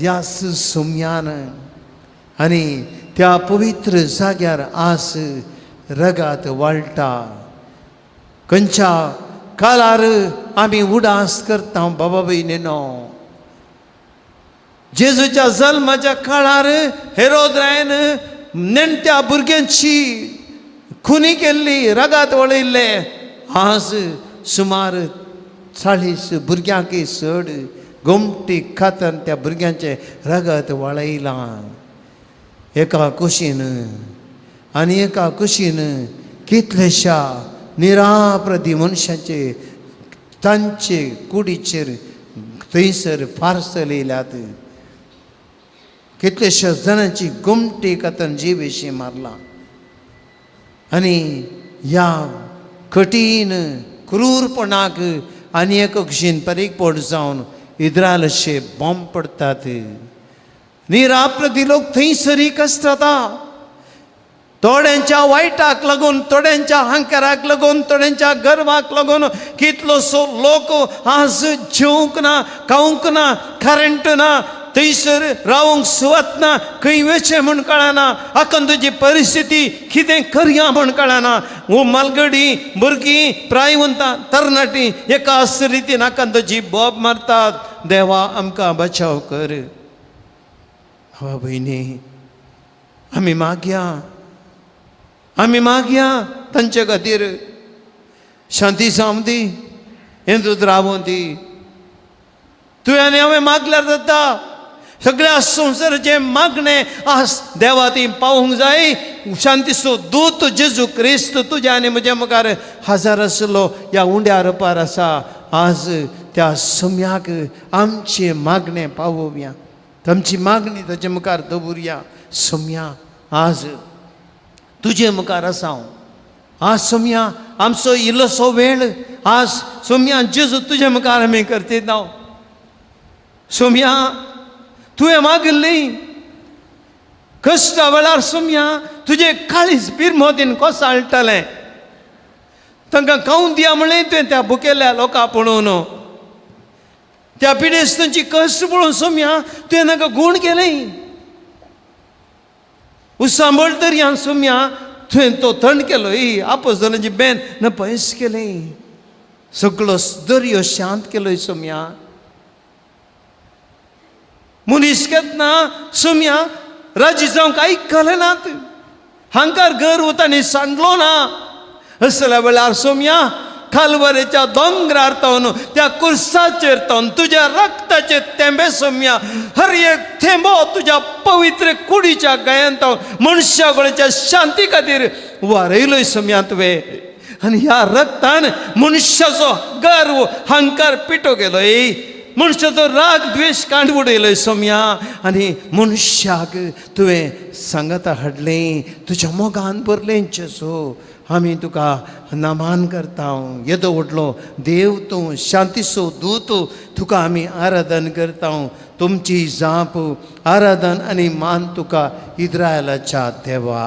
ह्या सुम्यान आनी त्या पवित्र जाग्यार आस रगात वाळटा. खंयच्या काळार आमी उडास करता बाबा भयणीनो. जेजूच्या जल्माच्या काळार हेरोद रायन नेणट्या भुरग्यांची खुनी केल्ली, रगात वळयल्ले. आज सुमार 40 भुरग्यांक चड गोमटी खातन त्या भुरग्यांचें रगत वळयलां. एका कुशीन आनी एका कुशीन कितलेशा निराप्रदी मनशांचे तांचे कुडीचेर थंयसर फारस चलयल्यात. कितलेशा जाणांची गोमटी कातन जिवेशी मारला. आनी ह्या कठीण क्रूरपणाक आनी एक कुशीन परीकपोट जावन इद्रालशे बॉम्ब पडटात. निराप्रदी लोक थंयसरी कश्टता. थोड्यांच्या वायटाक लागून, थोड्यांच्या हंकाराक लागून, थोड्यांच्या गर्वाक लागून कितलोसो लोक आज जेवंक ना, खावंक ना, करंट ना, थंयसर रावंक सुवात ना, खंय वचें म्हूण कळना. आकन तुजी परिस्थिती कितें करया म्हूण कळना. वो मालगडी भुरगीं प्रायवंतां तरणाटीं एकाच रितीन आकन तुजी बोब मारतात. देवा आमकां बचाव कर. भावा भयणी, आमी मागया, आमी मागया तांचे खातीर. शांती जावं दी, हेंदूत रावूं दी. तुवें आनी हांवें मागल्यार जाता. सगळ्या संवसाराचें मागणें आज देवा ती पावूंक जाय. शांतीचो दूत जेजू क्रिस्त तुज्या आनी म्हज्या मुखार हजर आसलो, ह्या उंड्या रुपार आसा. आज त्या सम्याक आमचें मागणें पावोवया, आमची मागणी ताचे मुखार दवरुया. सम्या, आज तुजे मुखार आसा हांव. आज सोमया आमचो इल्लोसो वेळ आज सोमया जेजू तुजे मुखार आमी करतात. हांव सोमया तुवें मागिल्ली कश्टा वेळार सोमया तुजें काळीज पिरमोदीन कोसाळटलें. तांकां खावंक दिया म्हणलें तुवें त्या भुकेल्ल्या लोकां पळोवन, त्या पिडेस्तांची कश्ट पळोवन सोमया तुवें तांकां गूण केलें. सांबळ दर्यान सोमया तुवें तो थंड केलो, आपोजनाची बेन न पयस केलें, सगळो दर्यो शांत केलो सोमया. मनीस केन्ना सोमया राजी जावंक आयकले नात, हांकार घर तांणी सांडलो ना. असल्या वेळार सोमया खालवरेच्या दोंगरार तावन, त्या कुर्साचेर तावन तुज्या रक्ताचे थेंबे सोमया, हर एक थेंबो तुज्या पवित्र कुडीच्या गायन तावन मनशा गोळ्याच्या शांती खातीर वारयलोय सोमया तुवें. आनी ह्या रक्तान मनशाचो गर्व हंकार पिटो गेलोय, मनशाचो राग द्वेश कांड उडयलोय सोमया. आनी मनशाक तुवें सांगाता हाडलें, तुज्या मोगान भरलें. जेजू, आमी तुका नमान करता. येदो व्हडलो देव तूं, शांतीचो दूत, तुका आमी आराधन करता. तुमची जाप, आराधन आनी मान तुका इस्रायलाच्या देवा.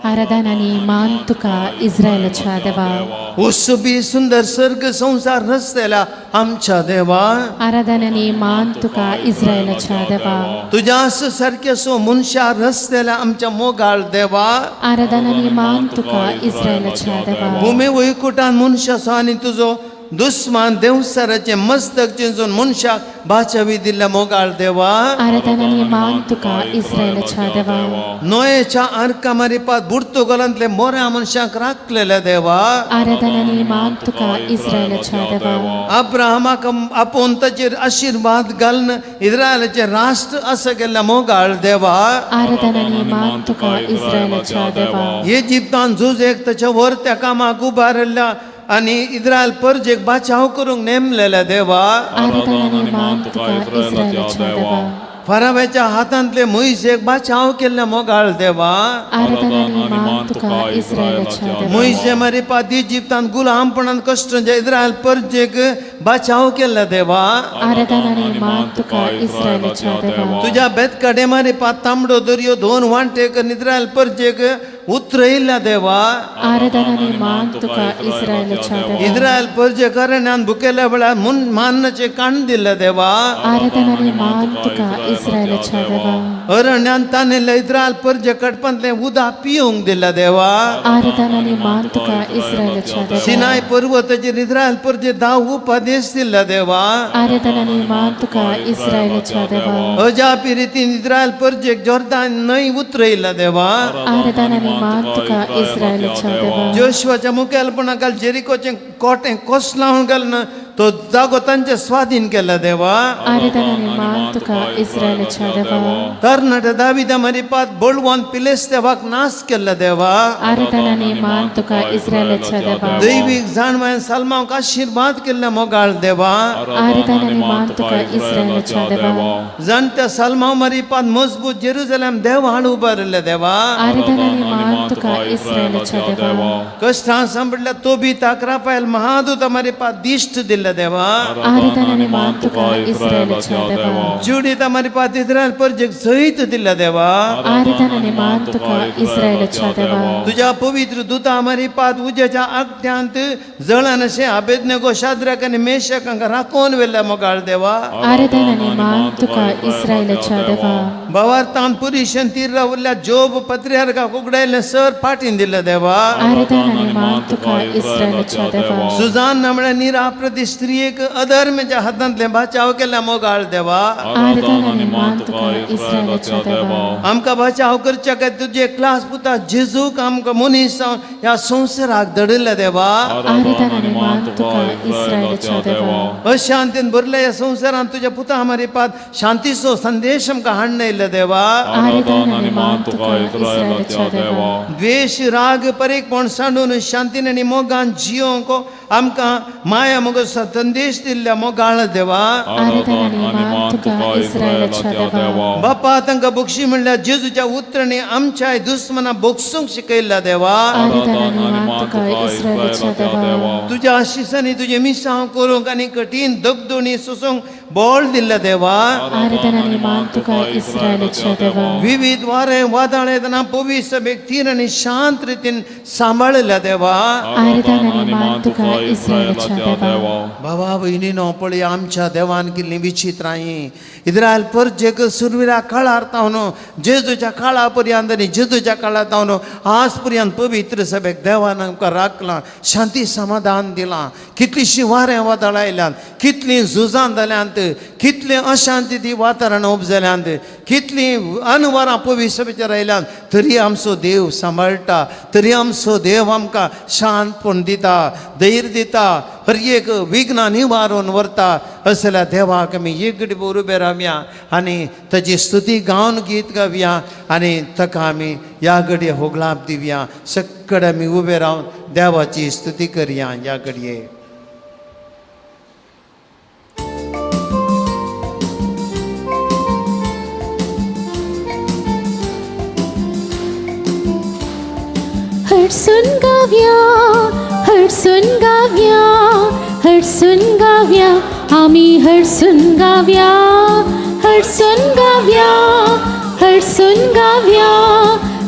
आराधन आनी मान तुका इस्रायलाच्या देवा. उसबी सुंदर सर्ग संसार रचलेल्या आमच्या देवा. आराधन आनी मान तुका इस्रायलाच्या देवा. तुज्या सारके सो मनशा रचलेल्या आमच्या मोगाळ देवा. आराधन आनी मान तुका इस्रायलाच्या देवा. भुमी वैकुटान मनशाचो आनी तुजो दुस्मान देवसाराचें मस्तक चिंचून मनशाक बाचावी दिल्ल्या मोगाळ देवा. आराधन आनी मान तुका इस्रायलाच्या देवा. नोयेच्या आर्का मारिपात पुर्तुगालांतले मोऱ्या मनशाक राखलेल्या देवा. आराधन आनी मान तुका इस्रायलाच्या देवा. अब्राहमाक आपोवन ताचेर आशिर्वाद घालून इस्रायलाचें राष्ट्र असं केल्ल्या मोगाळ देवा. आराधन आनी मान तुका इस्रायलाच्या देवा. इजिप्तान झुजेक ताच्या वर त्या कामाक उबारिल्ल्या आनी इस्रायल परजेक बाचाव करूंक नेमलेल्या देवा. आराधन आनी मान तुका इस्रायलाच्या देवा. फाराव्याच्या हातांतले मोयसेक बाचाव केल्ल्या मोगाळ देवा. आराधन आनी मान तुका इस्रायलाच्या देवा. मोयसे मारिपात इजिप्तान गुलामपणान कश्ट इस्रायल परजेक बाचाव केल्ल्या देवा. आराधन आनी मान तुका इस्रायलाच्या देवा. तुझ्या बेतकडे मारिपात तांबडो दर्यो दोन वांटेक इस्रायल परजेक उतरयल्ल्या देवा. आराधना आनी मान तुका इस्रायलाच्या देवा. इस्रायल परजे करण्यान भुकेल्या वेळार मान्नाचें काण दिल्ल्या देवा. आराधना आनी मान तुका इस्रायलाच्या देवा. अरण्यान तानेल्ल्या इस्रायल परजे कडपांतलें उदक पिवंक दिल्ल्या देवा. आराधना आनी मान तुका इस्रायलाच्या देवा. सिनाय पर्वताचेर इस्रायल परजे 10 उपदेश दिल्ल्या देवा. आराधना आनी मान तुका इस्रायलाच्या देवा. अजापी रितीन इस्रायल परजेक जोर्दान न्हंय उतरयल्ल्या देवा. आराधना आनी मान तुका इस्रायलाच्या देवा. जोशुआच्या मुखेलपणा खाल जेरिकोचें कोटें कोसलावन घालून तो जागो तांचे स्वाधीन केला देवा. आराधना आनी मान तुका इस्रायलाच्या देवा. तरणाट्या दाविदा मरिपात बळवंत पिलेस्तेवाक नाश केल्ला देवा. आराधना आनी मान तुका इस्रायलाच्या देवा. दैवीक जाणवायन सालमांक आशिर्वाद केल्ल्या मोगाळ देवा. आराधना आनी मान तुका इस्रायलाच्या देवा. जाणत्या सालमांव मरिपात मजबूत जेरुजलेम देवाळ उबारिल्ल्या देवा. आराधना आनी मान तुका इस्रायलाच्या देवा. कश्टां सांपडल्या तोबिताक राफायल महादूता मरिपात दिश्ट दिल्ल्या देवा. आराधना आनी मान तुका इस्रायलाच्या देवा. जुडिता मरिपात इस्रायल परजेक जैत दिल्ल्या देवा. आराधना आनी मान तुका इस्रायलाच्या देवा. तुज्या पवित्र दुता मरिपात उज्याच्या आगट्यांत जळान अशें आबेदनेगो शाद्राक आनी मेशक हांकां राखोवन व्हेल्ल्या मोगाळ देवा. आराधना आनी मान तुका इस्रायलाच्या देवा. भावार्थान पुरुषान तीर रावल्ल्या जोब पत्रियार्काक उगडायल्लें सर पाटीन दिल्ल्या देवा. आराधना आनी मान तुका इस्रायलाच्या देवा. सुजान म्हळ्यार निराप्रती स्त्रियेक अधर्मेच्या हातांतलें बाचाव केल्या मोगाळ देवा. आराधना आनी मान तुका इस्रायलाच्या देवा. आमकां बाचाव करच्या काय तुजे क्लास पुता जेजूक आमकां मनीस जावन ह्या संवसाराक दडिल्ल्या देवा. आराधना आनी मान तुका इस्रायलाच्या देवा. अशांतीन भरल्या ह्या संवसारांत तुज्या पुता मारिपात शांतीचो संदेश आमकां हाडून येयल्ल्या देवा. आराधना आनी मान तुका इस्रायलाच्या देवा. द्वेश राग परेकपण सांडून शांतीन आनी मोगान जियोंक आमकां माया मोग संदेश दिल्ल्या मोगाळ देवा. आराधना आनी मान तुका इस्रायलाच्या देवा. बापा तांकां बक्षी म्हणल्यार जेजूच्या उतरांनी आमच्या दुस्मना बोगसूंक शिकयल्ल्या देवा. आराधना आनी मान तुका इस्रायलाच्या देवा. तुज्या आशिसांनी तुजें मिसांव करूंक आनी कठीण दगदोणी सोसूंक बळ दिल्ल्या देवा. आराधना आनी मान तुका इस्रायलाच्या देवा. विविध वारें वादळ येतना पवित्र सभेक थीर आनी शांत रितीन सांबाळिल्ल्या देवा. आराधना आनी मान तुका इस्रायलाच्या देवा. बाबा भयणीनो पळय आमच्या देवान केल्लीं विचित्रां. इस्रायल परजेक सुरविरा काळार तावन जेजूच्या काळा पर्यंत आनी जेजूच्या काळार तावन आज पर्यंत पवित्र सभेक देवान आमकां राखलां, शांती समाधान दिलां. कितलींशीं वारें वादळां आयल्यांत, कितलीं झुजां जाल्यांत, कितलें अशांती ती वातावरण उपजल्यांत, कितलीं अनवरां पवित्र सभेचेर आयल्यांत, तरी आमचो देव सांबाळटा, तरी आमचो देव आमकां शांतपण दिता, धैर्य दिता, हर एक विघ्न निवारून व्हरता. असल्या देवाक आमी एक उबे रावया आनी ताजी स्तुती गावन गीत गावया आनी ताका आमी ह्या घडये होगळाप दिवया. सगळे आमी उबे रावन देवाची स्तुती करया ह्या घडये. हरसून गावया, हरसून गावया, हरसून गावया, आमी हरसून गावया. हरसून गावया, हरसून गावया,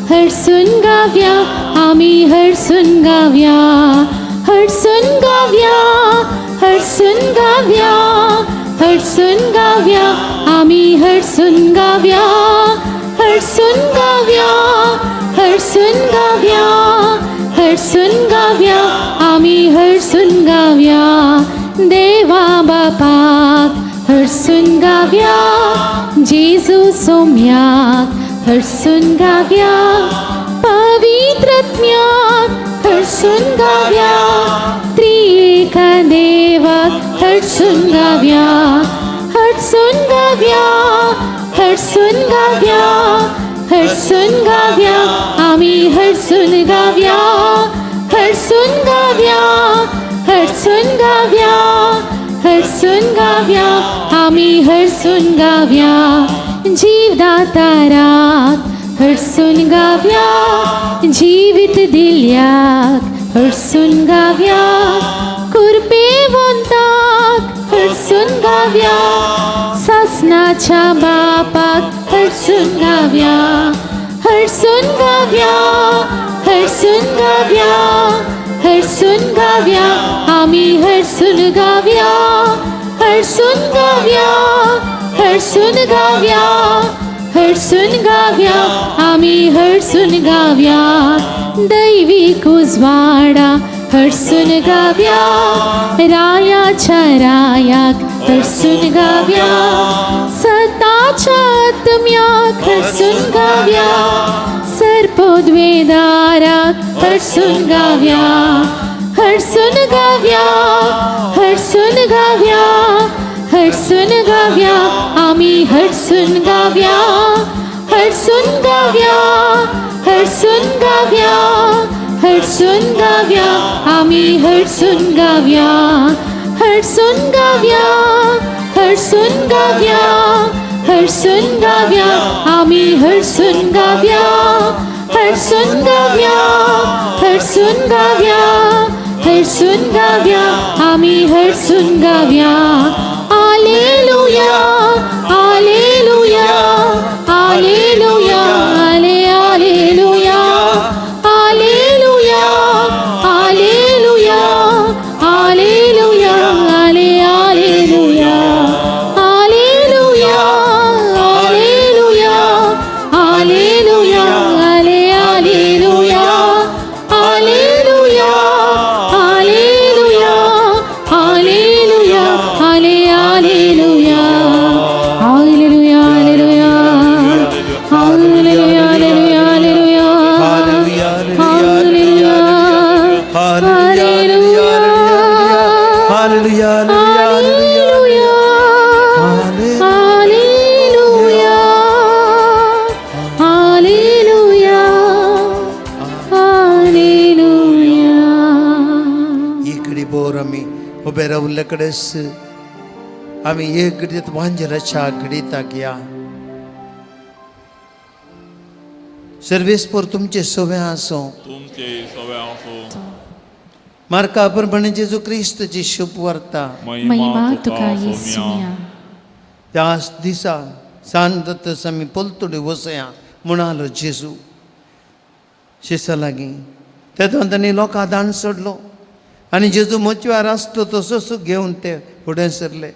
हरसून गावया, आमी हरसून गावया. हरसून गावया, हरसून गावया, हरसून गावया, आमी हरसून गावया. हरसून गावया, हरसून गावया, हरसून गावया, आमी हरसून गावया. देवा बापाक हरसून गावया, जेजू सोम्याक हरसून गावया, पवित्रत्म्याक हरसून गावया, त्रिएक देवाक हरसून गावया. हरसून गावया, हरसून गावया, हरसून गावया, आमी हरसून गावया. हरसून गावया, हरसून गावया, हरसून गावया, आमी हरसून गावया. जीवदाताराक हरसून गावया, जिवीत दिल्याक हरसून गावया, कुरपेवंताक हरसून गावया, सासनाच्या बापाक हरसून गावया. हरसून गावया, हरसून गाव्या, हरसून गाव्या, आमी हरसून गाव्या, हरसून गाव्या, हरसून गाव्या, हरसून गाव्या, आमी हरसून गाव्या. दैवीक उजवाडा हरसून गाव्या, रायाच्या रायाक हरसून गाव्या, सताच्या आत्म्याक हरसून गाव्या, सर्पोद्वेदाराक हरसून गाव्या, हरसून गाव्या, हरसून गाव्या, हरसून गाव्या, आमी हरसून गाव्या, हरसून गाव्या, हरसून गाव्या, हरसून गाव्या, आमी हरसून गाव्या, हरसून गाव्या, हरसून गाव्या, हरसून गाव्या, आमी हरसून गाव्या, हरसून गाव्या, हरसून गाव्या, हरसून गाव्या, आमी हरसून गाव्या. आलेलुया, आलेलुया, आलेलुया, आले आलेलुया, आलेलुया, आलेलुया, आलेलुया, आले आलेलुया, आलेलुया, आलेलुया, आलेलुया, आले आलेलुया, आलेलुया, आलेलुया, आलेलुया, आले आलेलुया, आलेलुया, आलेलुया, आलेलुया, आलेलुया, आलेलुया, आलेलुया, Hallelujah, hallelujah, hallelujah, hallelujah, hallelujah. ही घडी बोर आमी उबे रावल्ले कडेच आमी एक घडीत वांजेलाच्या घडिताक या. सर्वेस्पोर तुमचे सवे आसूं. तुमचे सवे आसूं. मार्का प्रमाणे जेजू क्रिस्तची शुभ वार्ता. महिमा तुका येसुया. त्याच दिसा सांज आमी पलतडी वसया म्हणालो जेजू शिसा लागीं. तेदोन तांणी लोकां दाण सोडलो आनी जेजू मोचव्यार आसलो तसोच घेवन ते फुडें सरले.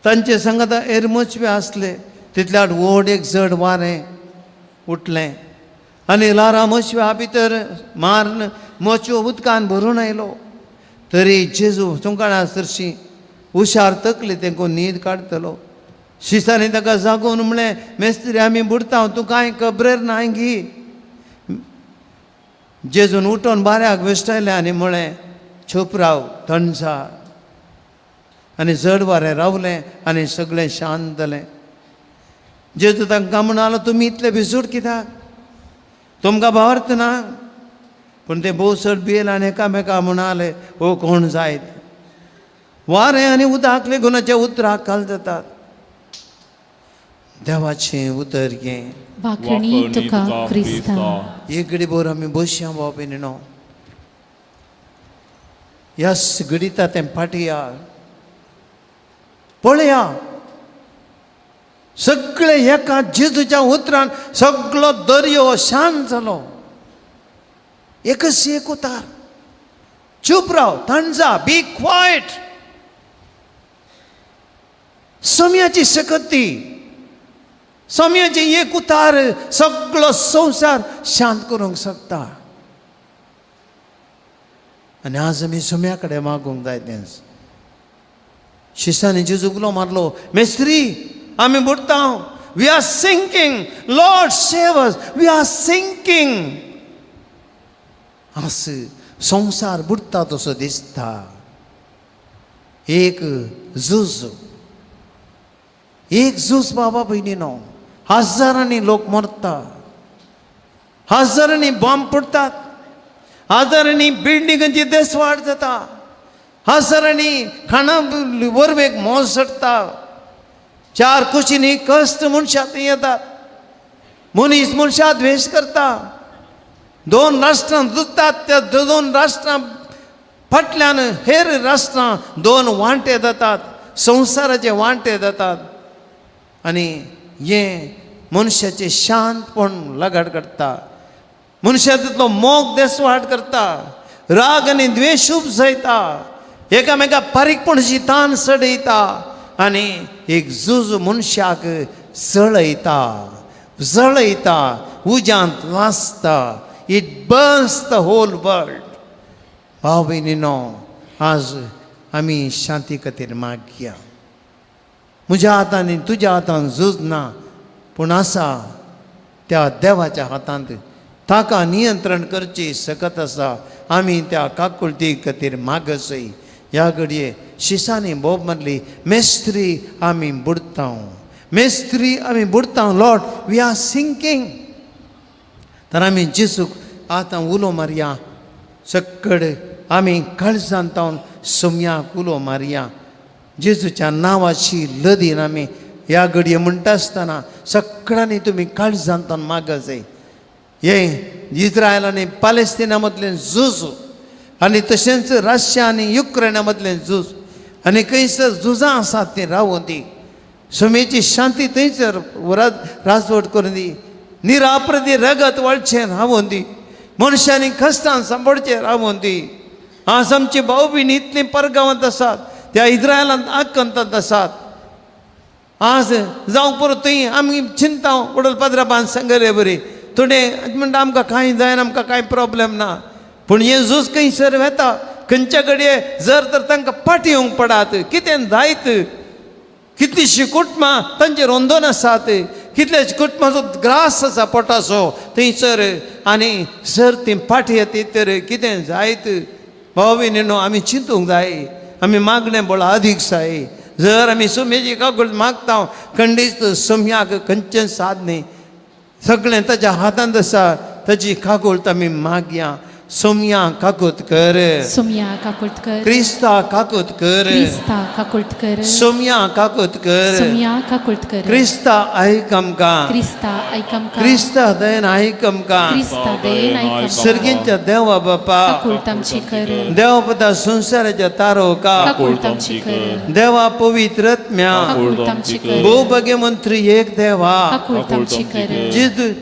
तांचे सांगाता हेर मोचवे आसले. तितल्यार व्हड एक जड वारें उठलें आनी ल्हारां मोचव्या भितर मारून मोचवो उदकान भरून आयलो. तरी जेजू सुंकाळा सरशी हुशार तकली तेंको न्हीद काडटलो. शिसांनी ताका जागोवन म्हणलें, मेस्त्री, आमी बुडता, तूं कांय खबरेर नाय गी? जेजून उठोन बाऱ्याक वेस्टायलें आनी म्हळें, चूप राव, थंड जा. आनी जड वारें रावलें आनी सगळें शांत जालें. जेजू तांकां म्हणालो, तुमी इतले भिजूड कित्याक? तुमकां भावार्थ ना? पूण ते भोव चड भियेले आनी एकामेका म्हणाले, हो कोण जायत? वारें आनी उदक लेगूनाच्या उतराक घाल जातात. देवाचें उतर हें. वाखणी तुका क्रिस्ता. एक घडी भर आमी बसया. भाव भयणीनो, ह्याच घडिता तें फाटया पळया, सगळे एका जेजूच्या उतरान सगळो दर्यो शांत जालो. एकच एक उतार, चूप राव, थंड जा, बी क्वायट. समयाची शकत ती. समयाची एक उतार सगळो संवसार शांत करूंक शकता. आनी आज आमी सुम्या कडेन मागूंक जाय तेंच. शिसांनी जेजूक उलो मारलो, मेस्त्री, आमी बुडटा. We are sinking. Lord, save us. We are sinking. आज संवसार बुडटा तसो दिसता. एक झूज, एक झूज, बाबा भयणीनो. हजारांनी लोक मरता, हजारांनी बॉम्ब पडटात, हजारांनी बिल्डिंगांची देसवाड जाता, हजारांनी खाणा वरवेक मोज चडटा. चार कुशींनी कश्ट मनशां येतात. मनीस मनशा द्वेश करता. दोन राष्ट्रां झुजतात. त्या दोन राष्ट्रां फाटल्यान हेर राष्ट्रां दोन वांटे जातात, संवसाराचे वांटे जातात आनी हें मनशाचें शांतपण लगाड काडटा. मनशा तितलो मोग देसवाट करता, राग आनी द्वेश उपजयता, एकामेका बारीकपणाची तान चडयता आनी एक झूज मनशाक जळयता, जळयता, उज्यांत लासता. It burns the whole world. भाव भयणीनो, आज आमी शांती खातीर मागया. म्हज्या हातान आनी तुज्या हातान झूज ना, पूण आसा त्या देवाच्या हातांत. ताका नियंत्रण करची सकत आसा. आमी त्या काकुळटी खातीर मागसय. ह्या घडये शिसांनी बोब मारली, मेस्त्री आमी बुडता, मेस्त्री आमी बुडता. Lord, we are sinking. तर आमी जेजूक आतां उलो मारया. सक्कड आमी काळजान तावन सोम्याक उलो मारया. जेजूच्या नांवाची लदीन आमी ह्या घडये म्हणटा आसतना सगळ्यांनी तुमी काळजान तावन मागत जाय. हे इस्रायल आनी पालेस्तिना मदलें झूज आनी तशेंच रशिया आनी युक्रेना मदलें झूज आनी खंयसर झुजां आसात तीं रावूं दी. सुमेची शांती थंयसर राजवट करून दी. निराप्रदी रगत वळचें रावूं दी. मनशांनी कश्टान सांबाळचें रावूं दी. आज आमची भाव भयणी इतलीं परगांवांत आसात, त्या इस्रायलांत आकांतांत आसात. आज जावं पुरो, थंय आमी चिंता वडल पाद्राबान सांगले बरी. थोडे म्हणटा, आमकां कांय जायना, आमकां कांय प्रॉब्लेम ना. पूण हें झूज खंयसर वेता, खंयच्या घडये जर तर तांकां फाटी येवंक पडात, कितें जायत? कितलींशीं कुटुंबां तांचेर अंदोन आसात. कितल्याश कुटुंबाचो ग्रास आसा पोटाचो थंयसर. आनी जर ती फाटी येत तर कितें जायत? भाव भयणीनो, आमी चिंतूंक जाय. आमी मागणें बळ अदीक जाय. जर आमी सुमेची काकूळ मागता, खंडीत सोम्याक खंयचें साद न्ही, सगळें ताच्या हातांत आसा. ताची काकूळत आमी मागया. सोम्या, काकूत कर. सोमया, काकूळत कर. क्रिस्ता, काकूत कर. क्रिस्ता, काकूळत कर. सोम्या, काकूत कर. सोमया, काकूळत कर. क्रिस्ता, आयक आमकां. क्रिस्ता, आयक आमकां. क्रिस्ता, दयेन आयक आमकां. क्रिस्ता, दयेन आयक आमकां. सर्गींच्या देवा बापा, काकूळत आमची कर. देवा पुता, संवसाराच्या तारोका, काकूळत आमची कर. देवा पवित्र आत्म्या, काकूळत आमची कर. भोवभाग्य मंत्री एक देवा, काकूळत आमची कर. जेजू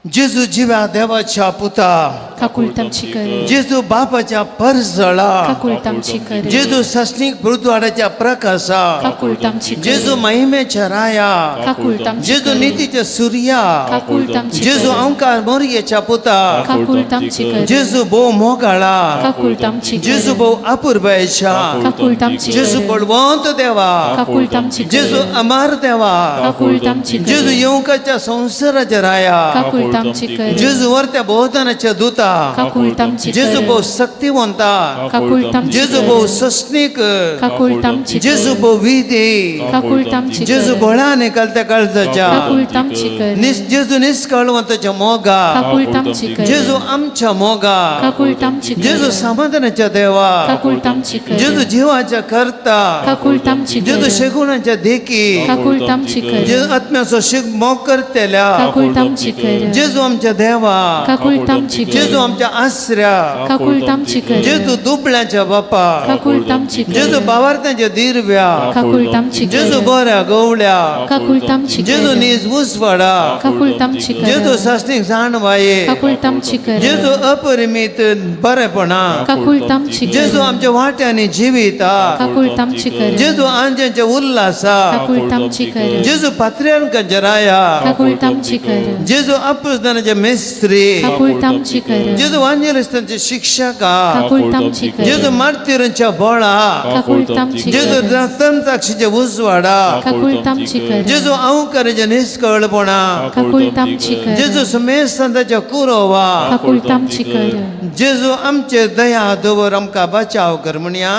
जेजू जिव्या देवाच्या पुता, काकूळत आमची कर. जेजू बापाच्या परजळा, काकूळत आमची कर. जेजू सासणीक गुरुद्वाराच्या प्रकाशा, काकूळत आमची कर. जेजू महिमेच्या राया, काकूळत आमची जेजू कर. नितीच्या सुर्या, काकूळत आमची जेजू कर. अंकार मोरयेच्या पुता, काकूळत आमची कर. जेजू भोव मोगाळा, काकूळत आमची कर. जेजू भोव अपुरबायेच्या, काकूळत आमची कर. जेजू बळवंत देवा, काकूळत आमची कर. जेजू अमर देवा, काकूळत आमची कर. जेजू येवकाच्या संवसाराच्या राया, काकूळत आमची कर. जेजू वरत्या भोवतानाच्या दुता, काकूळत आमची कर. जेजू भोव शक्तिवंता, काकूळत आमची जेजू कर. भोव सस्नीक, काकूळत आमची कर. जेजू भोव विधी, काकूळत आमची कर. जेजू भोळ्या कलत्या काळजाच्या, काकूळत आमची कर. जेजू निष्कळवंताच्या मोगा, काकूळत आमची कर. जेजू आमच्या मोगा, काकूळत आमची कर. जेजू समाधानाच्या देवा, काकूळत आमची कर. जेजू जिवाच्या करता, काकूळत आमची कर. जेजू शेगुणाच्या देखी, काकूळत आमची कर. जेजू आत्म्याचो शिग मोग करतेल्या, काकूळत आमची कर. जेजू आमच्या देवा, काकूळत आमची कर. जेजू आमच्या आसऱ्या, काकूळत आमची कर. जेजू दुबळ्यांच्या बापा, काकूळत आमची कर. जेजू बावार्थ्यांच्या दिरव्या, काकूळत आमची कर. जेजू बऱ्या गवळ्या, काकूळत आमची कर. जेजू नीज उजवाडा, काकूळत आमची कर. जेजू सासणीक जाणवाये, काकूळत आमची कर. जेजू अपरिमीत बरेपणा, काकूळत आमची कर. जेजू आमच्या वाट्यांनी जिविता, काकूळत आमची कर. जेजू आंज्यांच्या उल्हासा, काकूळत आमची कर. जेजू पात्र्यांकांच्या राया, काकूळत आमची कर. जेजू अपुजदानाचे मेस्त्री, काकूळत आमची कर. जेजू वांजेलिस्तांचे शिक्षका, काकूळत आमची कर. जेजू मार्तीरांच्या बळा, काकूळत आमची जेजू कर. तमताक्षीचे उजवाडा, काकूळत आमची कर. जेजू अंकाराचे निष्कळपणा, काकूळत आमची कर. जेजू सुमेस्तांच्या कुरोवा, काकूळत आमची कर. जेजू आमचे दया दवर, आमकां बचाव कर म्हणया.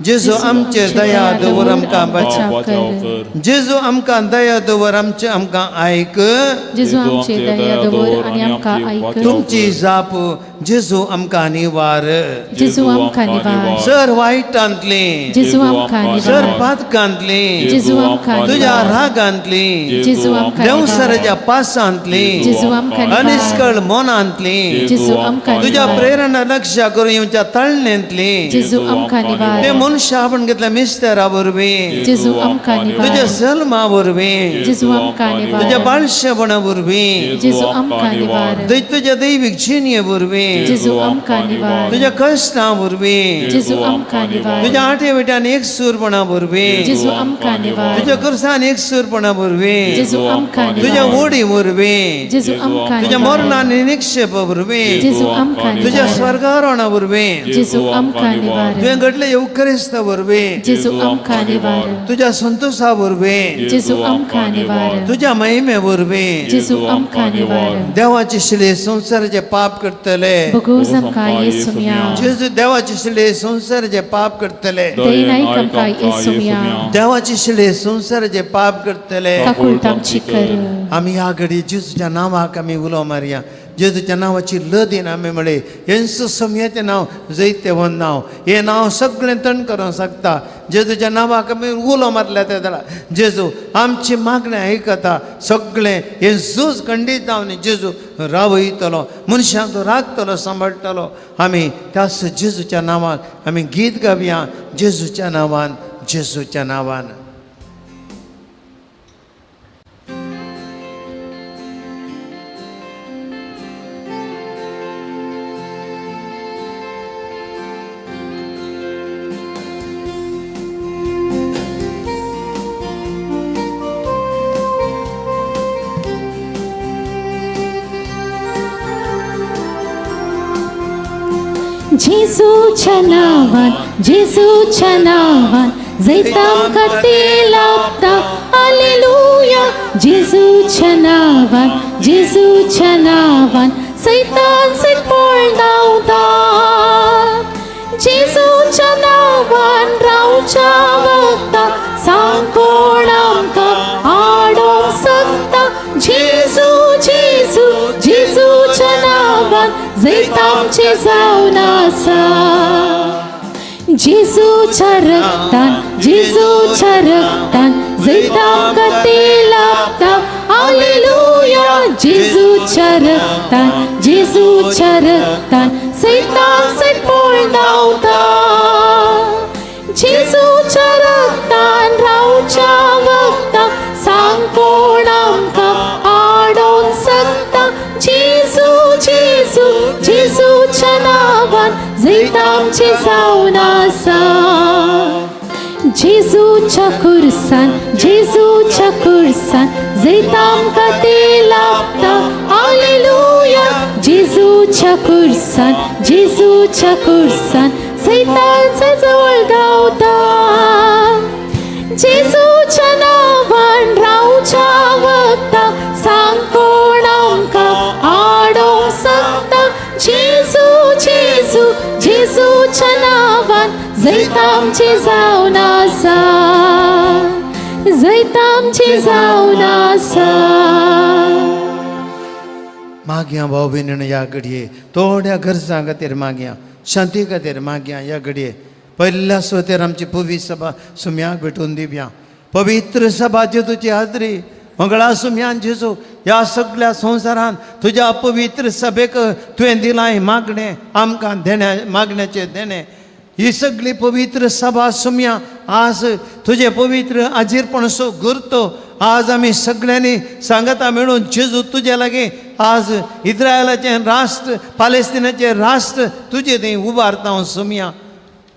जेजू आमचेर दया दवर आमकां बचाव. बचाव कर. जेजू आमकां दया दवर आमचे आमकां आयक. जेजू आमचे दया दवर आनी आमकां आयक. तुमची जाप जेजू आमकां निवार. जेजू आमकां निवार. सर वायटांतली, जेजू आमकां सर निवार. पातकांतली, जेजू आमकां तुज्या निवार. रागांतली, जेजू आमकां निवार. देंवसराच्या पासांतली, जेजू आमकां निवार. अनिस्कळ मनांतली, जेजू आमकां तुज्या निवार. प्रेरणा लक्ष्या करून येवच्या तळणेंतली, जेजू आमकां निवार. ते मनशा आपण घेतल्या मिस्तेरा वरवीं, जेजू आमकां तुज्या निवार. जल्मा वरवीं, जेजू आमकां तुज्या निवार. बाळशेपणा वरवीं, जेजू आमकां निवार. तुज्या दैवीक जिणये वरवीं, जेजू आमकां निवार. तुज्या कश्टां वरवीं, जेजू आमकां निवार. तुज्या आठे वट्यान एक सूरपणा वरवीं, जेजू आमकां निवार. तुज्या खुर्सान एक सूरपणा वरवीं, जेजू आमकां तुज्या निवार. ओडी वरवीं, जेजू आमकां तुज्या निवार. मरणान निक्षेप वरवीं, जेजू आमकां तुज्या निवार. स्वर्गारोहणा वरवीं, जेजू आमकां निवार. तुवें घडले येवक्रिस्ता वरवीं, जेजू आमकां निवार. तुज्या संतोषा वरवीं, जेजू आमकां निवार. तुज्या महिमे वरवीं, जेजू आमकां निवार. देवाचे शिले संवसाराचे पाप करतले. भोगोज आमकां येसुम्या. जेजू देवाचे शिले संवसाराचे पाप करतले. दयनाय आमकां येसुम्या. देवाचे शिले संवसाराचे पाप करतले. काकूळट आमची कर. आमी ह्या घडी जेजूच्या नांवाक आमी उलो मारया. जेजूच्या नांवाची लदीन आमी म्हळी. येसू सम्याचें नांव जैतेवन नांव, हें नांव सगळें तण करूंक शकता. जेजूच्या नांवाक आमी उलो मारल्या त्या वेळार जेजू आमची मागणें आयकता. सगळें हें झूज खंडीत जावन जेजू रावयतलो, मनशांक तो राखतलो, सांबाळटलो. आमी त्याच जेजूच्या नांवाक आमी गीत गावया. जेजूच्या नांवान, जेजूच्या नांवान. जेजूच्या नावान, जेजूच्या नावान जैत आमकां तें लाभता. हालेलुया. जेजूच्या नावान, जेजूच्या नावान सैतान सैत पळ धांवता. जेजूच्या नावान रावच्या वखदां सांग कोण आमकां आडोवंक शकता. जेजू, जेजू, जेजूच्या नावान जैत आमचें जावन आसा. जेजूच्या रक्तान, जेजूच्या रक्तान जैत आमकां तें लाभता. हालेलुया. जेजूच्या रक्तान, जेजूच्या रक्तान सैतान सैत पळ धांवता. जेजूच्या रक्तान रावच्या वखदां सांग कोण आमकां आडोवंक शकता. जेजू, जेजू, जेजूच्या नांवान जैत आमचें जावन आसा. जेजूच्या खुर्सान, जेजूच्या खुर्सान जैत आमकां तें लाभता. हालेलुया. जेजूच्या खुर्सान, जेजूच्या खुर्सान सैतानच्या जवळ धांवता. जेजूच्या नांवान रावच्या वखदां सांग कोण आमकां आडोवंक शकता. जेजू, जेजू, जेजूच्या नांवान जैत आमचें जावन आसा. जैत आमचें जावन आसा. मागया भाव भयणीनो, ह्या घडये थोड्या गरजां खातीर मागया, शांती खातीर मागया. ह्या घडये पयल्या सुवातेर आमची पवित्र सभा सुम्याक भेटून दिवया. पवित्र सभा जेजूची हाजरी मंगळा सुम्यान जेजू ह्या सगळ्या संवसारान तुज्या पवित्र सभेक तुवें दिलां मागणें आमकां देण्या मागण्याचें देणें. ही सगळी पवित्र सभा सुम्या आज तुजें पवित्र आजीरपणसो गुरतो आज आमी सगळ्यांनी सांगता मेळून जेजू तुजे लागीं आज इस्रायलाचें राष्ट्र, पालेस्तिनाचें राष्ट्र तुजे थंय उबारता हांव सुमया.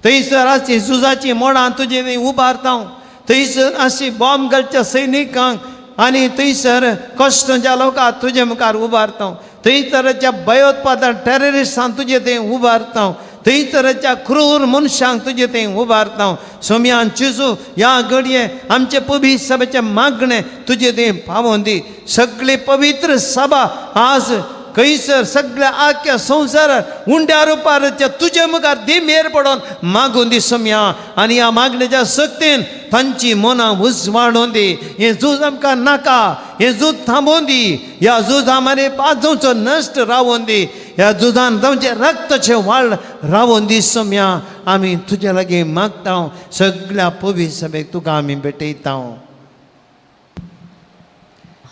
थंयसर आसची झुजाचीं मोडां तुजे थंय उबारता हांव. थंयसर आसची बॉम्ब घालच्या सैनिकांक आनी थंयसर कश्टांच्या लोकांक तुजे मुखार उबारता हांव. थंयसरच्या भयोत्पादक टॅररिस्टांक तुजे थंय उबारता हांव. थंयसरच्या क्रूर मनशांक तुजे थंय उबारता हांव. सोमयान जेजू ह्या घडये आमचे पवित्र सभेचें मागणें तुजे थंय पावोवन दी. सगळी पवित्र सभा आज खंयसर सगळ्या आख्या संवसारार उंड्या रुपार त्या तुजे मुखार दिमेर पडोन मागून दी सोम्या. आनी ह्या मागणेच्या सक्तीन तांची मनां उजवाडून दी. हें झूज आमकां नाका, हें झूज थांबोवन दी. ह्या झुजा मारे पाजोवचो नश्ट रावोन दी. ह्या झुजान जावचें रक्ताचें वाळ रावोन दी सोम्या. आमी तुजे लागीं मागता, सगळ्या पवित्र सभेक तुका आमी भेटयता.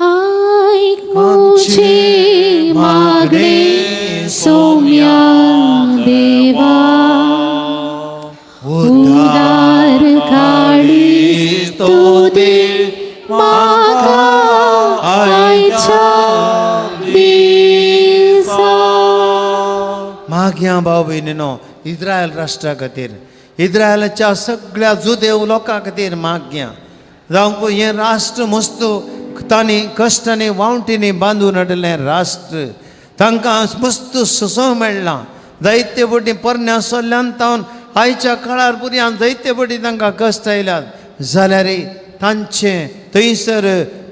आयक मुझे मागणे सोम्या देवा, उदार काळीज तूं दी म्हाका आयच्या दिसा. मागया भाव भयणीनो, इस्रायल राष्ट्रा खातीर, इस्रायलाच्या सगळ्या जुदेव लोकां खातीर मागया. जावं हें राष्ट्र मस्त तांणी कश्टांनी वावटींनी बांदून हाडिल्लें राष्ट्र, तांकां मस्त ससो मेळ्ळां. जायते फावटी पोरण्या सोल्ल्यान तावन आयच्या काळार पुरयान जायते फावटी तांकां कश्ट आयल्यात, जाल्यार तांचें थंयसर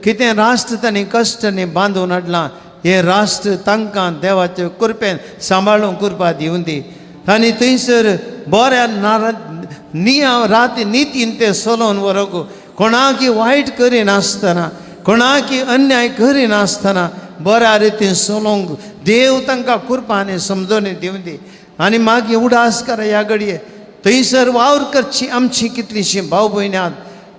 कितें राष्ट्र तांणी कश्टांनी बांदून हाडलां, हें राष्ट्र तांकां देवाचे कृपेन सांबाळून कृपा दिवन दी. आनी थंयसर बऱ्या नारा निया राती नितीन ते चलोवन व्हरूंक, कोणाकी वायट करिनासतना, कोणाकी अन्याय करिनासतना बऱ्या रितीन चलोवंक देव तांकां कृपा आनी समजोणी दिवन दी. आनी मागीर उडास करा, ह्या घडये थंयसर वावर करची आमची कितलीशीं भाव भयणां,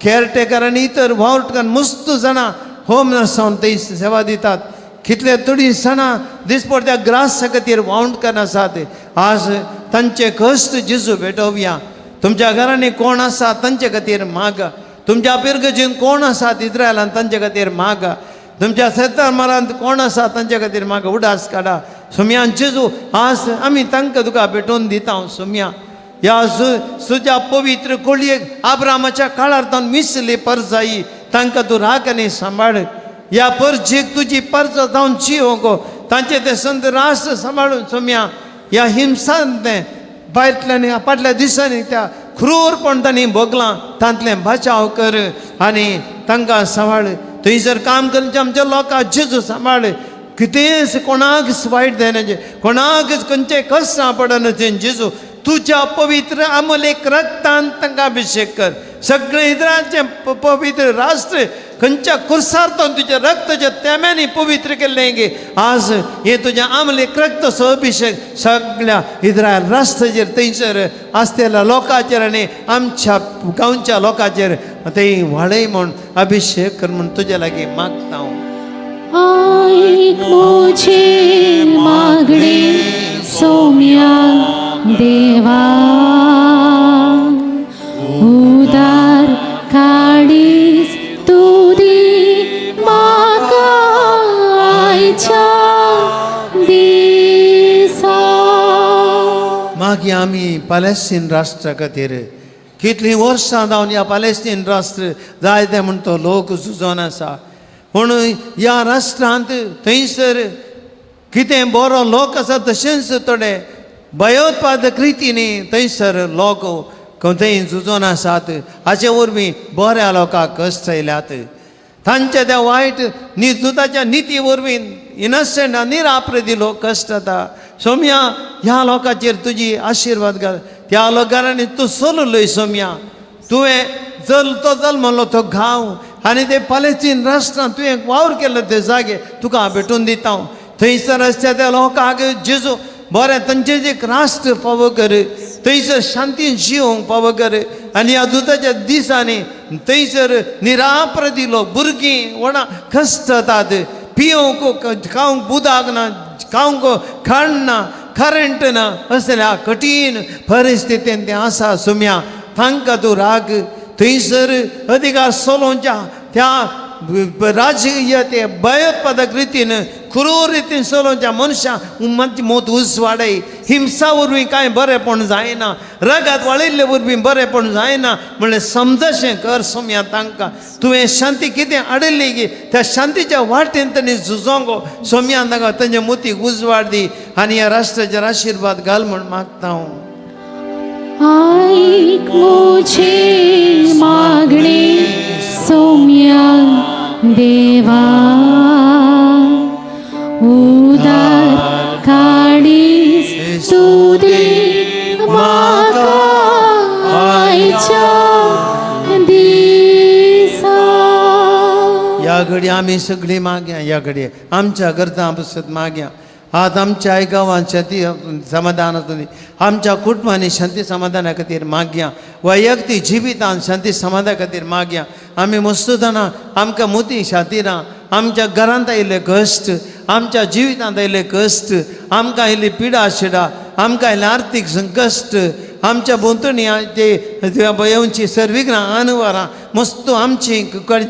केअरटेकर आनी इतर वावर मस्त जाणां होम नर्स जावन थंय सेवा दितात. कितले थोडीं जाणां दिसपडत्या ग्रासा खातीर वावंड करना आसात. आज तांचे कश्ट जेजू भेटोवया. तुमच्या घरांनी कोण आसा तांचे खातीर माग. तुमच्या पिरगजीन कोण आसा इस्रायलान तांचे खातीर माग. तुमच्या शेतार कोण आसा तांचे खातीर माग. उडास काडा सुम्यान जेजू, आज आमी तांकां तुका भेटोवन दिता. सुम्या, ह्या तुज्या पवित्र कोळयेक आब्रामाच्या काळार तावन मिसली परजाई, तांकां तूं राख आनी सांबाळ. ह्या परजेक तुजी परजा जावन जिवंक तांचे ते संत राष्ट्र सांबाळून सोम्या. ह्या हिंसान तें भायरतल्यान फाटल्या दिसांनी त्या क्रूरपण तांणी भोगलां, तांतलें बचाव कर आनी तांकां सांबाळ. थंयसर काम करचे आमच्या लोकांक जेजू सांबाळ. कितेंच कोणाक वायट जायना, कोणाक खंयचें कश्टां पडना. जेजू, तुज्या पवित्र अमोलेक रक्तान तांकां अभिशेक कर. सगळे इस्रायलचें पवित्र राष्ट्र खंयच्या कुर्सार तो तुज्या रक्ताच्या तेम्यांनी पवित्र केल्लें गे, आज हे तुज्या आमलेक रक्ताचो अभिशेक सगळ्या इस्रायल राष्ट्राचेर, थंयसर आसतल्या लोकांचेर आनी आमच्या गांवच्या लोकांचेर ते व्हाळय म्हूण अभिशेक कर म्हूण तुज्या लागीं मागता हांव. आयक मुझे मागणे सोम्या देवा, उदार काळीज तूं दी म्हाका आयच्या दिसा. मागीर आमी पॅलेस्टीन राष्ट्रा खातीर, कितलीं वर्सां जावन ह्या पॅलेस्टीन राष्ट्र जायते म्हण तो लोक झुजोन आसा, पूण ह्या राष्ट्रांत थंयसर कितें बरो लोक आसा, तशेंच थोडे भयोत्पादक रितींनी थंयसर लोक थंय झुजोन आसात. हाचे वरवीं बऱ्या लोकांक कश्ट आयल्यात. तांच्या त्या वायट निजुताच्या निती वरवीं इनोसंट निरापराधी लोक कश्ट जाता. सोम्या, ह्या लोकांचेर तुजी आशिर्वाद घाल. त्या लोकांनी तूं सोललोय सोम्या, तुवें जल तो जल्मलो तो गांव आनी ते पॅलेस्टीन राष्ट्रांत तुवें वावर केल्लो ते जागे तुका हांव भेटून दिता. हांव थंयसर आसता त्या लोकांक जेजू बरें तांचें एक राष्ट्र फावो कर, थंयसर शांतीन जिवंक फावो कर. आनी ह्या दुताच्या दिसांनी थंयसर निरापराधी लोक, भुरगीं व्हडां कश्ट जातात. पिवंक खावंक उदक ना, खावंक खाण ना, करंट ना, असल्या कठीण परिस्थितीन ते आसा. सुम्या, तांकां तूं राग. थंयसर अधिकार चलोवच्या त्या राजकीय ते भयोत्पादक रितीन क्रूर रितीन चलोवच्या मनशां मत उजवाडय. हिंसा वरवीं कांय बरेंपण जायना, रगात वाळिल्ले वरवीं बरेंपण जायना म्हणलें समजशें कर सोम्या. तांकां तुवें शांती कितें हाडिल्ली की त्या शांतीच्या वाटेन तांणी झुजोंक सोम्या. तांकां तांच्या मुतीक उजवाड दी आनी ह्या राष्ट्राचेर आशिर्वाद घाल म्हूण मागता हांव. आयक मुझे मागणे सोम्या देवा, उदार स्तुती म्हाका आयच्या दिसा. ह्या घडी आमी सगळीं मागया, ह्या घडये आमच्या गरजां पसत मागया. आज आमच्या आई गांवांत शांती समाधान आसूं, आमच्या कुटुंबांनी शांती समाधाना खातीर मागया, वैयक्तीक जिवितान शांती समाधाना खातीर मागया. आमी मस्तुतना आमकां मोती शांती ना, आमच्या घरांत आयिल्ले कश्ट, आमच्या जिवितांत आयिल्ले कश्ट, आमकां आयिल्ली पिडा शिडा, आमकां आयिल्ले आर्थीक संकश्ट, आमच्या भोंवतणी ते येवची सर्विग्रां अनवरां मस्त आमची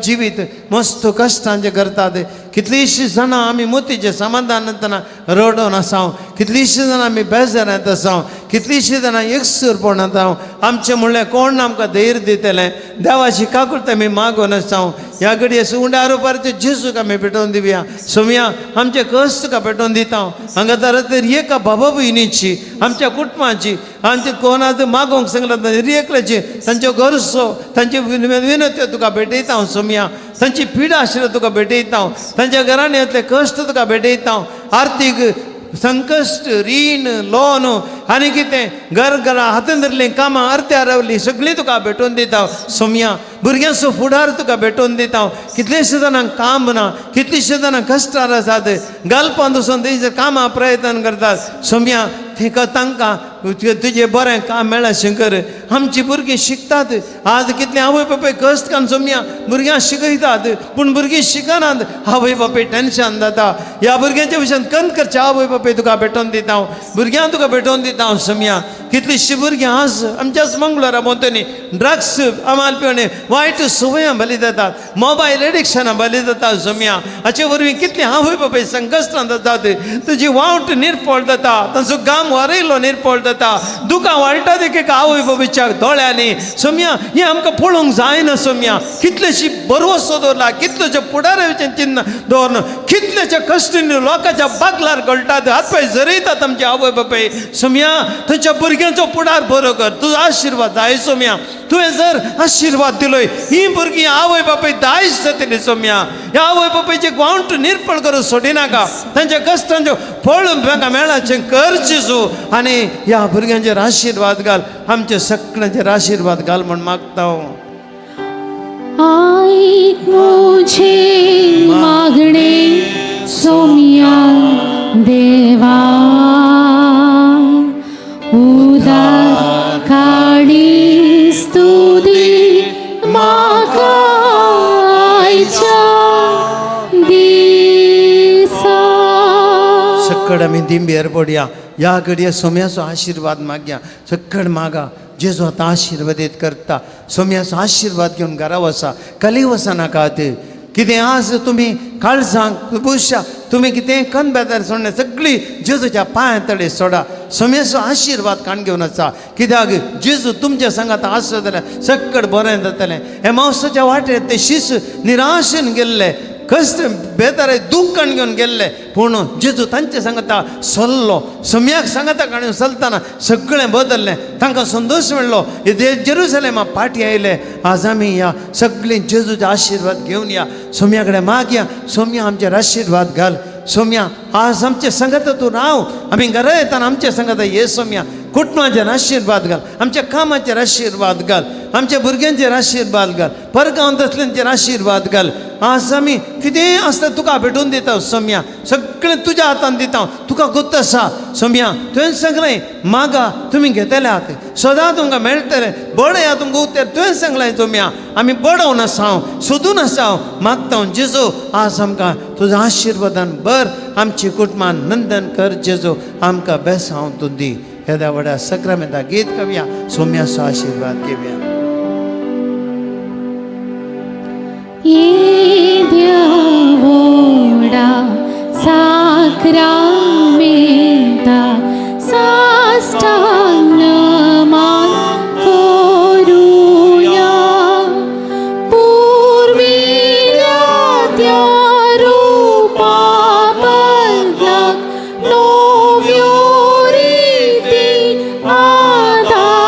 जिवीत मस्त कश्टांचें करतात. कितलींशीं जाणां आमी मोतीचें समाधान जातना रडोन आसा, कितलींशीं जाणां आमी बेजारांत आसा, कितलींशीं जाणां एकसूरपण आसा. आमचें म्हणल्यार कोण आमकां धैर्य दितलें? देवाची काकुळट आमी मागून आसा. ह्या घडये उंडार उपारचे जेजूक आमी पेटोवन दिवया. सोमया, आमचे कश्ट तुका पेटोवन दिता. हांगा तर एका बाबा भयणीची, आमच्या कुटुंबाची, आमचे कोणाक मागोवंक सांगला एकल्याची तांच्यो गरजो, तांच्यो विनवत्यो तुका भेटयता हांव. सोमया, तांची पिडा आशिल्ल्या तुका भेटयता हांव. तांच्या घरांनी येतले कश्ट तुका भेटयता हांव. आर्थीक संकश्ट, रीण, लोन आनी कितें घर घरा हातान धरलीं कामां अर्द्यार रावलीं, सगळीं तुका भेटोवन दिता. सोमया, भुरग्यांचो फुडार तुका भेटोवन दिता. कितलेशे जाणांक काम ना, कितलींशे जाणां कश्टार आसात, गल्पांत वचून तेंचे कामां प्रयत्न करतात. सोमया, तेका तांकां तुजें बरें काम मेळ्ळा शंकर. आमची भुरगीं शिकतात आज, कितले आवय बापाय कश्ट काडून सोमया भुरग्यांक शिकयतात, पूण भुरगीं शिकनात, आवय बापाय टेंशन जाता. ह्या भुरग्यांच्या विशयान कंत करचे आवय बापाय तुका भेटोवन दिता हांव, भुरग्यांक तुका भेटोवन दिता हांव. सोमया, कितलींशीं भुरगीं आज आमच्याच मंगळुरा भोंवतणी ड्रग्स, अमाल पिवणे, वायट संवयां बली जातात, मोबायल एडिक्शनां बली जातात. सोमया, हाचे वरवीं कितलीं आवय बापाय संकश्टांत जातात. तुजी वावट निर्फळ जाता, तांचो गाम वारयलो निर्फळ जाता, दुकां वाळटात एक एक आवय बापायच्या दोळ्यांनी. सोमया, हें आमकां पळोवंक जायना. सोमया, कितलेशी बरवसो दवरला, कितलेशे फुडाराचें चिन्न दवरना, कितलेशे कश्टांनी लोकांच्या बागलार गळटात, हात पांय झरयतात आमचे आवय बापाय. सोमया, थंयच्या भुरग्यांचो फुडार बरो कर, तुजो आशिर्वाद जाय. सोमया, तुवें जर आशिर्वाद दिलोय, ही भुरगीं आवय बापाय दायज जातली. सोमया, ह्या आवय बापायचे वावट निर्फळ करून सोडिनाका, तांच्या कश्टांच्यो फळ म्हाका मेळाचें कर जेजू, आनी ह्या भुरग्यांचेर आशिर्वाद घाल, आमच्या सगळ्यांचेर आशिर्वाद घाल म्हण मागता हांव. आयक मुझे मागणे सोमया देवा, उदार काडी स्तुती म्हाका आयच्या दिसा. सक्कड आमी दिंबेर पडया. ह्या घडये सोम्याचो आशिर्वाद मागया. सक्कड मागा, जेजू आतां आशिर्वादीत करता. सोम्याचो आशिर्वाद घेवन घरा वसा, कली वचनाकात. कितें आज तुमी काळजांक बुशा, तुमी कितें कन बेदार सोडणे, सगळी जेजूच्या पांया तडे सोडा. सोम्याचो आशिर्वाद काण घेवन आसा, कित्याक जेजू तुमच्या सांगात आसत जाल्यार सक्कड बरें जातलें. हे मावसाच्या वाटेर ते शीस निराशेन गेल्ले, कश्ट बेदारे दुख्खान घेवन गेल्ले, पूण जेजू तांचे सांगता सल्लो. सम्याक सांगता काडून चलतना सगळें बदललें, तांकां संतोश मेळ्ळो, जेरुसलेमा पाटी आयले. आज आमी ह्या सगळीं जेजूचे आशिर्वाद घेवन या, सोम्या कडेन मागया. सोम्या, आमचेर आशिर्वाद घाल. सोम्या, आज आमचे संगत तूं राव. आमी घरा येताना आमचे संगत ये. सोम्या, कुटुंबाचेर आशिर्वाद घाल, आमच्या कामाचेर आशिर्वाद घाल, आमच्या भुरग्यांचेर आशिर्वाद घाल, परगांवांत आसल्यांचेर आशिर्वाद घाल. आज आमी कितेंय आसता तुका भेटून दिता. सोम्या, सगळें तुज्या हातान दिता, तुका गोत्त आसा. सोम्या, तुवें सांगलें, मागा तुमी घेतले आहात, सदां तुमकां मेळटलें, बडया तुमकां उतर तुवें सांगलें. सोम्या, आमी बडोवन आसा, सोदून आसा, मागता. जेजू, आज आमकां तुज्या आशिर्वादान बर, आमची कुटुंबान नंदन कर. जेजू, आमकां बेसांव तूं दी. येद्या व्हड्या सक्रामेंता गीत कवया, सोम्याचो आशिर्वाद घेवया. येद्या व्हडा साक्रामेंता साष्टांग नमन करूया, पुर्विल्ल्या त्या रुपा बदलाक नव्यो रिती आदार्या.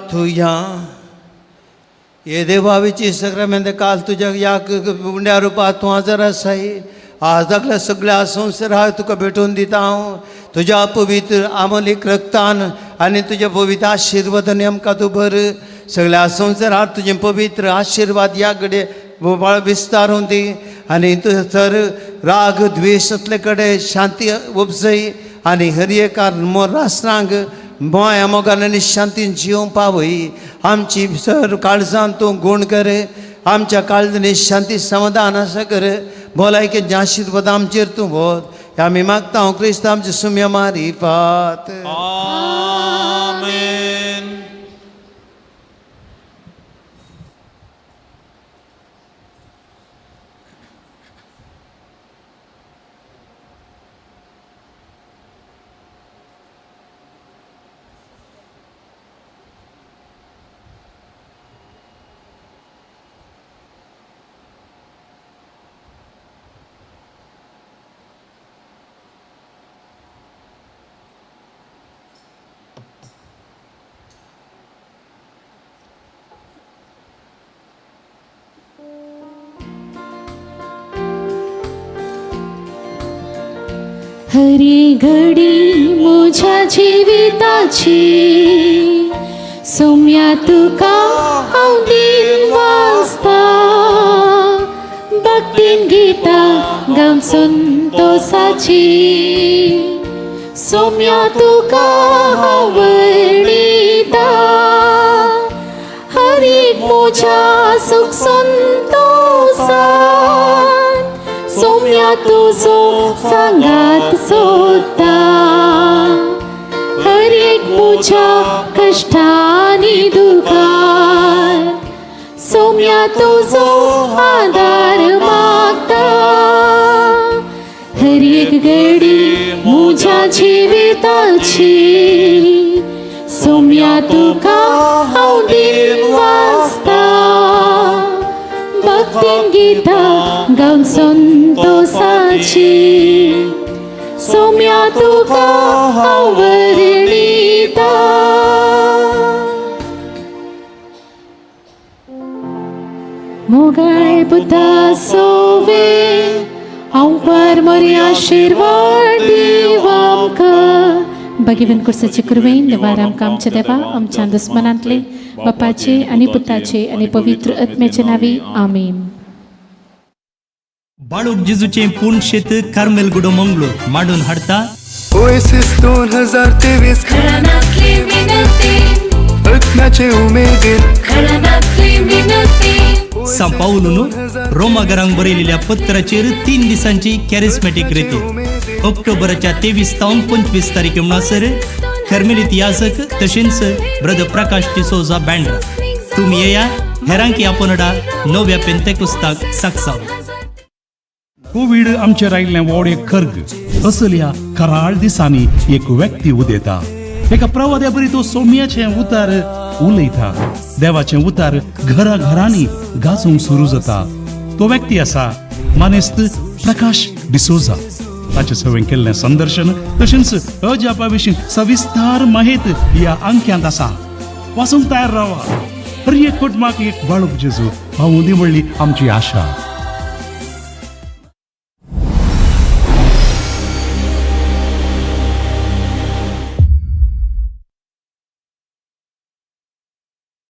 प्रार्थुया. हे देवावीची सगळ्या काल तुज्या ह्या उंड्या रुपात तूं हजर आसाय. आज दाखल्या सगळ्या संवसाराक तुका भेटून दिता हांव. तुज्या पवित्र आमोलीक रक्तान आनी तुज्या पवित्र आशिर्वादान आमकां तूं बर. सगळ्या संवसारात तुजें पवित्र आशिर्वाद ह्या घडये विस्तारून दी आनी थंयसर राग द्वेश असले कडेन शांती उपजय आनी हर एका राष्ट्रांक माया मोगान आनी शांतीन जिवंक पावय. आमची सर काळजान तूं गूण कर. आमच्या काळजांनी शांती समाधान आसा कर. भलायकेचे आशिर्वाद आमचेर तूं वत. आमी मागता हांव क्रिस्त आमचे सुम्या मारिफात. आमेन. हरी घडी मुझ्या जिविताची सोम्या तुका हांव दिन वाचता. भक्तीन गीता गावन संतोसाची सोम्या तुका हांव वर्णिता. हर एक म्हज्या सुख संतोसान सोम्या तुजो सांगात सोदता. हर एक म्हज्या कश्टांनी दुखान सोम्या तुजो आदार मागता. हर एक घडी म्हज्या जिविताची सोम्या तुका हांव दिन वाचता. भक्तीन गीता गावन संतोसाची सोम्या तुका हांव वर्णिता. मोगाळ पुता सोवे हांव पर मोरी आशिर्वाद दीव आमकां. भगिवन कुर्साचे कुरवेन देवार आमकां आमच्या देवा आमच्या दुस्मनांतले बापाचे आनी पुताचे आनी पवित्र आत्म्याचे नावी आमेन. बाळूक जेजूचें पूण शेत कार्मेल गुडो मंगळूर मांडून हाडटा. ओएसिस 2023. घरानातली विनंती. आत्म्याचे उमेदीन. घरानातली विनंती. सां पावलून रोमागरांक बरयलेल्या पत्राचेर 3 दिसांची कॅरिस्मॅटीक रेती ऑक्टोबराच्या 23 तावन 25 तारखे म्हणसर कर्मेलीत याजक तशेंच ब्रदर प्रकाश डिसोजा बँड्रा. तुमी येया, हेरांकी आपोनडा नव्या पेंतेकुस्ताक साकसाव. कोवीड आमचेर आयिल्लें व्हड एक खर्ग. असल्या कराळ दिसांनी एक व्यक्ती उदेता. एका प्रवाद्या बरी तो सोम्याचें उतार उलयता. देवाचें उतार घरा घरांनी गाजूंक सुरू जाता. तो व्यक्ती आसा मानेस्त प्रकाश डिसोजा. ताचे सवें केल्लें संदर्शन तशेंच अजापा विशीं सविस्तार माहित ह्या अंक्यांत आसा. वाचूंक तयार रावा. हर एक कुटुंबाक एक बाळूक जेजू पावूं दी म्हणली आमची आशा.